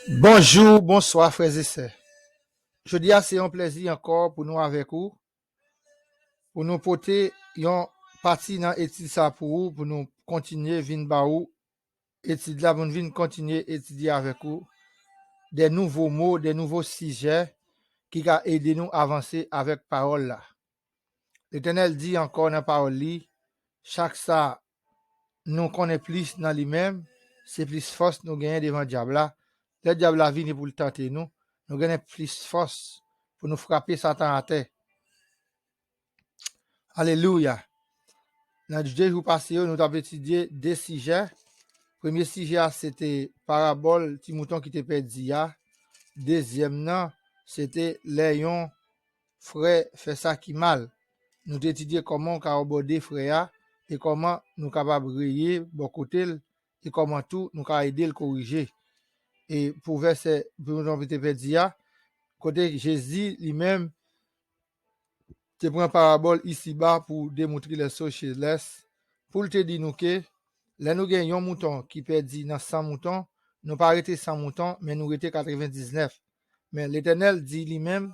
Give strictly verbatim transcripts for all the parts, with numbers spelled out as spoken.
Bonjou, bonswa, frè e sè. Jodi a, se yon plèzi ankò pou nou avèk ou, pou nou pote yon pati nan etid sa pou ou, pou nou kontinye vin ba ou etid la, pou nou vin kontinye etidye avèk ou de nouvo mo, de nouvo sijè ki ka ede nou avanse avèk pawòl la. Letènèl di ankò nan pawòl li, chak sa nou konnen plis nan li menm, se plis fòs nou genyen devan dyab la. Lè dyab la vini pou l tante nou, nou genyen plis fòs pou nou frape Satan atè. Alelouya! Nan de jou pase yo, nou t ap etidye de sijè. Premye sijè a, se te parabòl ti mouton ki te pèdi a. Dezyèm nan, se te lè yon frè fè sa ki mal. Nou te etidye kòman w ka abòde frè a e kòman nou kapab reye bò kote l e kòman tou nou ka ede l korije. E pou vèsè pou nou te pèdi a, kote Jezi li menm te pran parabòl isiba pou demontre lèso selès, pou l te di nou ke lè nou gen yon mouton ki pèdi nan san mouton, nou pa rete san mouton, men nou rete katrevendiznèf. Men Letènèl di li menm,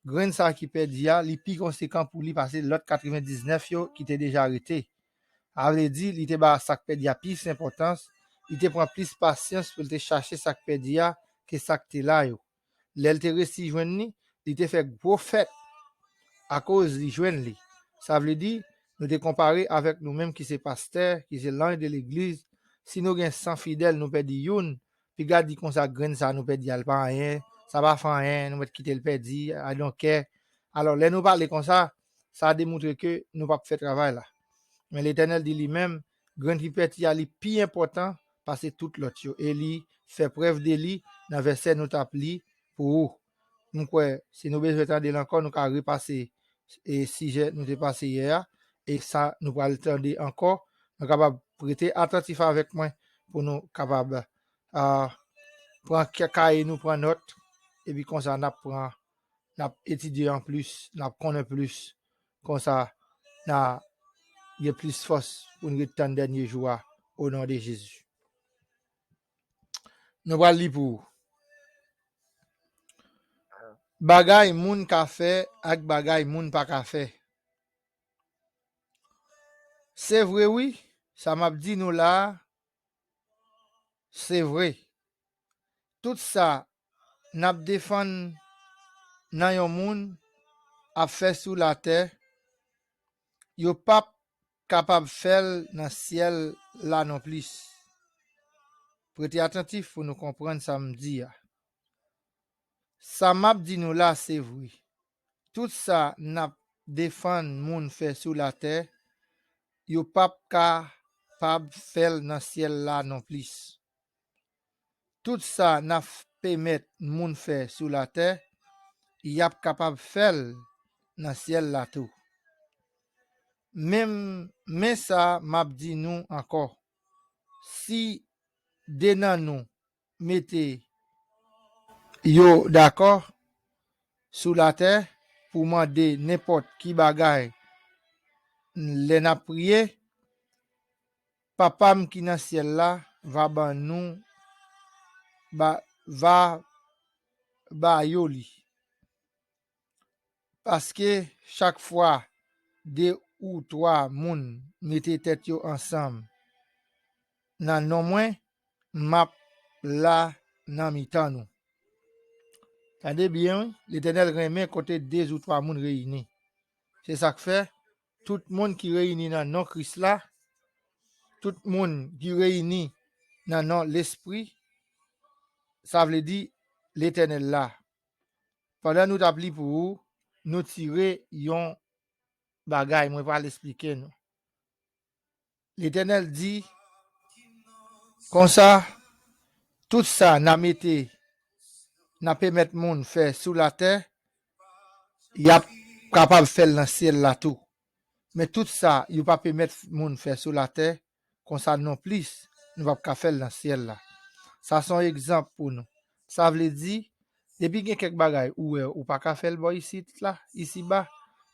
grenn sa ki pèdi a, li pi konsekan pou li pase lòt katrevendiznèf yo ki te deja rete. A vle di, li te ba sa k pèdi a plis enpòtans, li te pran plis pasyans pou l te chache sa k pèdi a ke sa k te la yo. Lè l te resi jwenn li, li te fè gwo fèt akoz li jwenn li. Sa vle di, nou te konpare avèk nou menm ki se pastè, ki se lanj de legliz. Si nou gen san fidèl, nou pèdi youn, piga di konsa grenn sa nou pèdi a l pa anyen, sa pa fè anyen, nou mèt kite l pèdi, I don't care. Alò, lè nou pale konsa, sa demontre ke nou p ap fè travay la. Men Letènèl di li menm, grenn ki pèdi a li pi enpòtan pase tout lòt yo, e li fè prèv de li nan vèsè nou t ap li pou ou. M kwè, si nou bezwen tande l ankò, nou ka repase e sijè nou te pase yè a, e sa nou pral tande ankò, nou kapab rete atantif avèk mwen pou nou kapab ah, pran kè- kaye nou, pran nòt, epi konsa n ap pran, n ap etidye anplis, n ap konnen plis, konsa n a gen plis fòs pou n ret tann dènye jou a, o non de Jezi. Nou pral li pou ou. Bagay moun ka fè ak bagay moun pa ka fè. Se vre wi, sa m ap di nou la a, se vre. Tout sa n ap defann nan yon moun ap fè sou latè, yo p ap kapab fè l nan syèl la nonplis. Prete atantif pou nou konprann sa m di a. Sa m ap di nou la se vre. Tout sa n ap defann moun fè sou latè, yo p ap kapab fè l nan syèl la nonplis. Tout sa n ap pèmèt moun fè sou latè, y ap kapab fè l nan syèl la tou. Men, men sa m ap di nou ankò, si de nan nou mete yo dakò sou latè pou mande nenpòt ki bagay lè n ap priye, Papa m ki nan syèl la va ban nou, ba, va ba yo li. Paske chak fwa de ou twa moun mete tèt yo ansanm nan non mwen, m ap la nan mitan nou. Tande byen, wi, Letènèl renmen kote de ou twa moun reyini. Se sa k fè, tout moun ki reyini nan non Kris la, tout moun ki reyini nan non Lespri, sa vle di Letènèl la. Pandan nou t ap li pou ou, nou tire yon bagay, mwen pral esplike nou. Letènèl di, konsa, tout sa n a mete, n a pèmèt moun fè sou latè, y ap kapab fè l nan syèl la tou. Men tout sa yo pa pèmèt moun fè sou latè, konsa nonplis, nou p ap ka fè l nan syèl la. Sa se yon egzanp pou nou. Sa vle di, depi gen kèk bagay ou wè ou pa ka fè l bò isit la, isiba,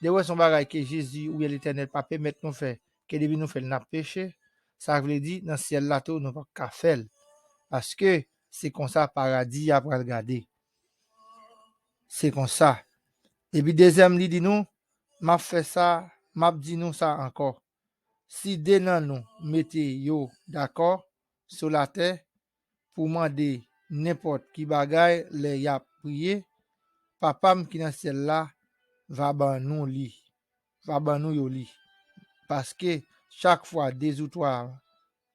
depi w wè se yon bagay ke Jezi oubyen Letènèl pa pèmèt nou fè, ke depi nou fè l, n ap peche, sa vle di, nan syèl la tou, nou p ap ka fè l. Paske, se konsa paradi a pral gade. Se konsa. Epi dezyèm, li di nou, m ap fè sa, m ap di nou sa ankò. Si de nan nou mete yo dakò sou latè pou mande nenpòt ki bagay lè y ap priye, Papa m ki nan syèl la va ban nou li, va ban nou yo li. Paske chak fwa de ou twa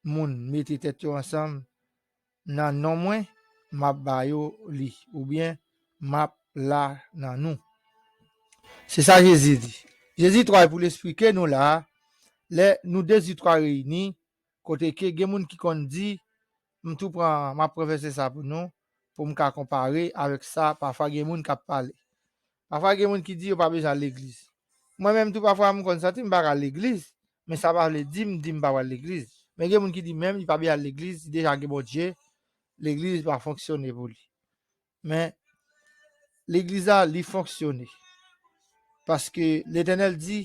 moun mete tèt yo ansanm nan non mwen, m ap ba yo li, oubyen m ap la nan nou. Se sa Jezi di. Jezi twal pou l esplike nou la, lè nou de ou twa reyini, kote ke gen moun ki konn di, m tou pran, m ap pran vèsè sa pou nou, pou m ka konpare avèk sa, pafwa gen moun k ap pale. Pafwa gen moun ki di yo pa bezwen al legliz. Mwen menm tou pafwa m konn santi m pa ka al legliz, men sa pa vle di m di m pa pral legliz. Men gen moun ki di menm li pa bezwen al legliz, li deja gen Bondye, legliz pa fonksyone pou li. Men legliz la, li fonksyone. Paske Letènèl di,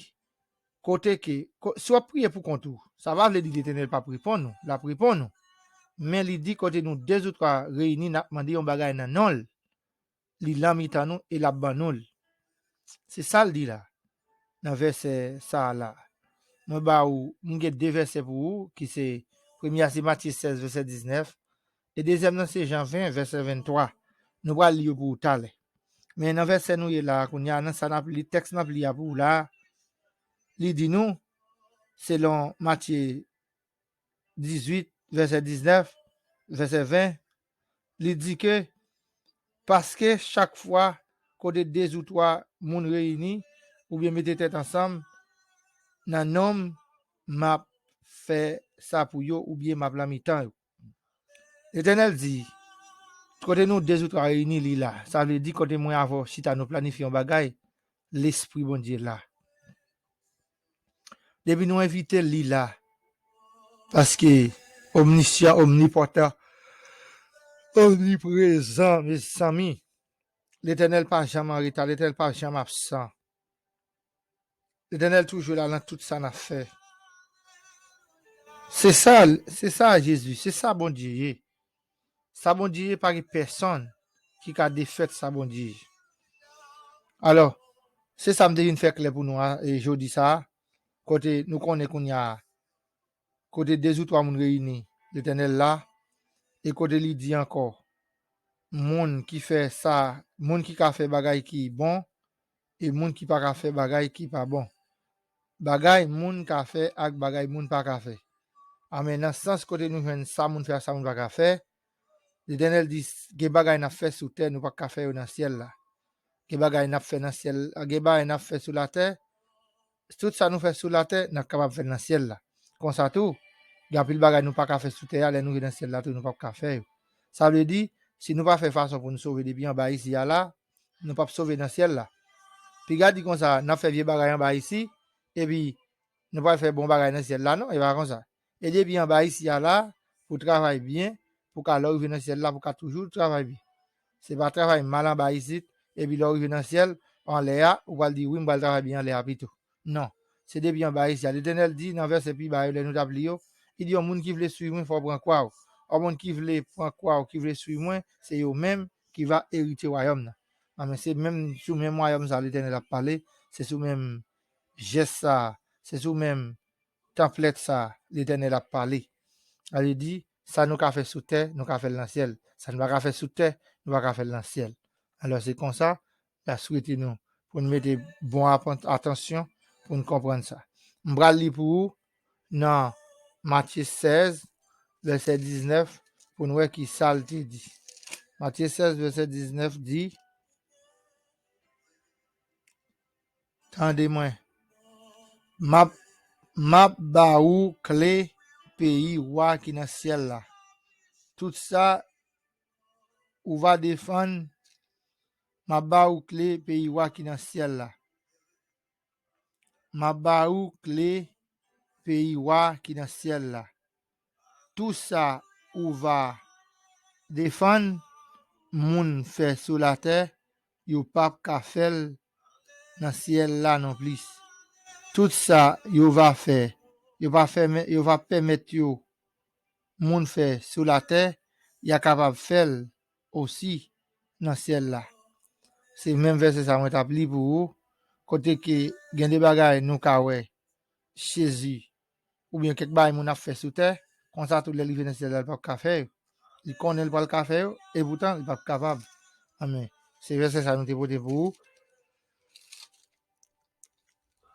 kote ke, ko- si w ap priye pou kont ou, sa pa vle di Letènèl p ap reponn ou, l ap reponn ou. Men li di kote nou de ou twa reyini, n ap mande yon bagay nan non l, li lan mitan nou e l ap ban nou l. Se sa l di la, nan vèsè sa a la. Mwen ba ou, m gen de vèsè pou ou, ki se, premye a se Matye sèz, vèsè diznèf, e dezyèm nan se Jan ven, vèsè venntwa. Nou pral li yo pou ou talè. Men nan vèsè nou ye la a kounye a, nan sa n ap li, tèks n ap li a pou ou la a, li di nou, selon Matye dizuit, vèsè diznèf, vèsè ven, li di ke, paske chak fwa kote de ou twa moun reyini, oubyen mete tèt ansanm, nan non m, m ap fè sa pou yo, oubyen m ap lan mitan yo. Letènèl di, kote nou de ou twa reyini, li la. Sa vle di, kote mwen avè w chita, nou planifye yon bagay, Lespri Bondye la. Depi nou envite l, li la. Paske omnisyan, omnipotan, omniprezan, mezanmi. Letènèl pa janm an reta, Letènèl pa janm absan. Letènèl toujou la nan tout sa n ap fè. Se sa, se sa Jezi, se sa Bondye ye. Sa Bondye ye, pa gen pèsonn ki ka defèt sa Bondye ye. Alò, se sa m te vin fè klè pou nou a, e jodi sa a, kote nou konnen kounye a, kote de ou twa moun reyini, Letènèl la, e kote li di ankò, moun ki fè sa, moun ki ka fè bagay ki bon, e moun ki pa ka fè bagay ki pa bon. Bagay moun ka fè ak bagay moun pa ka fè. Amèn. Nan sans kote nou jwenn sa moun fè ak sa moun pa ka fè, Letènèl di, gen bagay n ap fè sou tè, nou pa ka fè yo nan syèl la. Gen bagay n ap fè nan syèl, gen bagay n ap fè sou latè, tout sa nou fè sou latè, n ap kapab fè l nan syèl la. Konsa tou, gen anpil bagay nou pa ka fè sou tè a, lè nou rive nan syèl la tou, nou p ap ka fè yo. Sa vle di, si nou pa fè fason pou nou sove depi anba isi a la, nou p ap sove nan syèl la. Piga di konsa, n ap fè vye bagay anba isi, epi nou pral fè bon bagay nan syèl la, non, e pa konsa. E depi anba isi a la, pou travay byen, pou ka lè w rive nan syèl la, pou ka toujou travay byen. Se pa travay mal anba isit, epi lè w rive nan syèl, anlè a, ou pral di, wi, m pral travay byen anlè a pito. Non. Se depi anba isi a. Letènèl di nan vèsè pi ba yo, lè nou t ap li yo, li di, yon moun ki vle swiv mwen, fò w pran kwa w. Yon moun ki vle pran kwa w, ki vle swiv mwen, se yo menm ki va erite wayòm nan. Amen. Se menm, sou menm wayòm sa Letènèl ap pale, se sou menm jès sa, se sou menm tanplèt sa Letènèl ap pale. Sa vle di, sa nou ka fè sou tè, nou ka fè l nan syèl. Sa nou pa ka fè sou tè, nou pa ka fè l nan syèl. Alò, se konsa, m ap swete nou pou n mete bon apan-, atansyon pou n konprann sa. M pral li pou ou nan Matye sèz, vèsè diznèf, pou n wè ki sa l te di. Matye sèz, vèsè diznèf di, tande mwen, m ap, m ap ba ou kle peyi wa ki nan syèl la. Tout sa ou va defann, m ap ba ou kle peyi wa ki nan syèl la. M ap ba ou kle peyi wa ki nan syèl la. Tou sa ou va defann moun fè sou latè, yo p ap ka fè l nan syèl la non plis. Tout sa yo va fè, yo va fèmen-, yo va pèmèt yo moun fè sou latè, y a kapab fè l osi nan syèl la. Se menm vèsè sa mwen t ap li pou ou, kote ke gen de bagay nou ka wè Jezi, oubyen kèk bagay moun ap fè sou tè, konsa tou lè l rive nan syèl la, l p ap ka fè yo. Li konnen l pral ka fè yo, e poutan, li p ap kapab. Amen. Se vèsè sa nou te pote pou ou.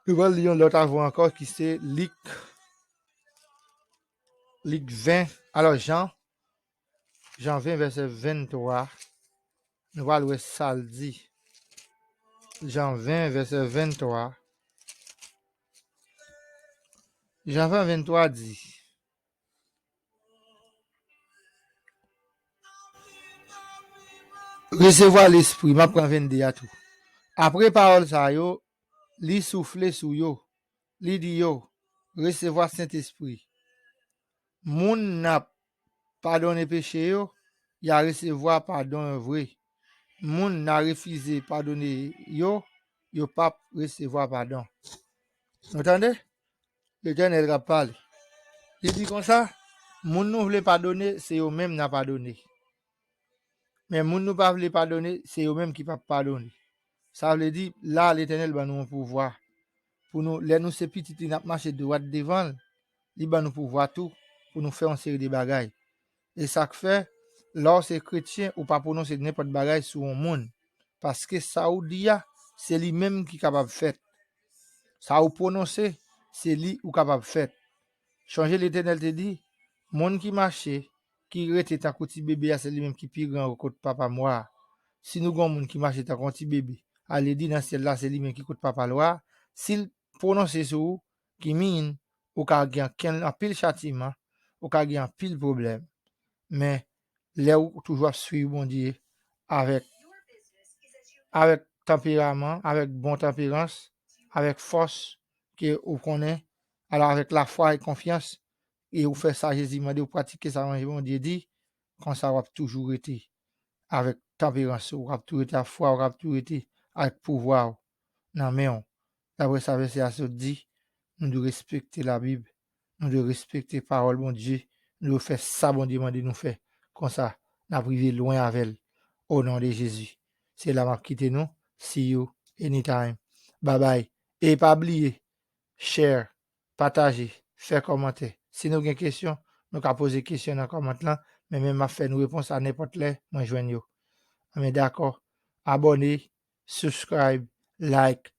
Nou pral li yon lòt avwa ankò ki se Lik, Lik ven, alò Jan, Jan ven vèsè venntwa. Nou pral wè sa l di. Jan ven vèsè venntwa. Jan ven venntwa di, resevwa Lespri, m ap pran vennde a tou. Apre pawòl sa yo, li soufle sou yo, li di yo, resevwa Sentespri. Moun n ap padone peche yo, y a resevwa padon yo vre. Moun n a refize padone yo, yo p ap resevwa padon. Nou tande? Letènèl k ap pale. Li di konsa, moun nou vle padone, se yo menm n a padone. Men moun nou pa vle padone, se yo menm ki p ap padone. Sa vle di, la, Letènèl ban nou yon pouvwa. Pou nou, lè nou se pitit li, n ap mache dwat devan l, li ban nou pouvwa tou pou nou fè yon seri de bagay. E sa k fè, lè w se kretyen, ou pa pwononse nenpòt bagay sou yon moun. Paske sa ou di a, se li menm ki kapab fèt. Sa ou pwononse, se li ou kapab fèt. Chonje Letènèl te di, moun ki mache, ki rete tankou ti bebe a, se li menm ki pi gran kot Papa m wa a. Si nou gen yon moun ki mache tankou yon ti bebe, ale di nan syèl la, se li menm ki kot Papa l wa a, si l pwononse sou ou, ki min, ou ka gen ankenn, anpil chatiman, ou ka gen anpil pwoblèm. Men, lè ou toujou ap swiv Bondye avèk, avèk tanperaman, avèk bon tanperans, avèk fòs ke ou konnen, alò avèk lafwa e konfyans, e ou fè sa Jezi mande, ou pratike sa Bondye di, konsa w ap toujou rete avèk tanperans ou, w ap toujou rete ak fwa, w ap toujou rete avèk pouvwa w nan men w. Daprè sa vèsè a sot di, nou dwe respekte Labib, nou dwe respekte pawòl Bondye, nou dwe fè sa Bondye mande nou fè. Konsa, n ap rive lwen avè l. O non de Jezi. Se la m ap kite nou. See you anytime. Bye bye. E pa bliye, share, pataje, fè kòmantè. Si nou gen kesyon, nou ka poze kesyon nan kòmant lan, men mwen m ap fè nou repons a nenpòt lè mwen jwenn yo. Men dakò, abòne, subscribe, like,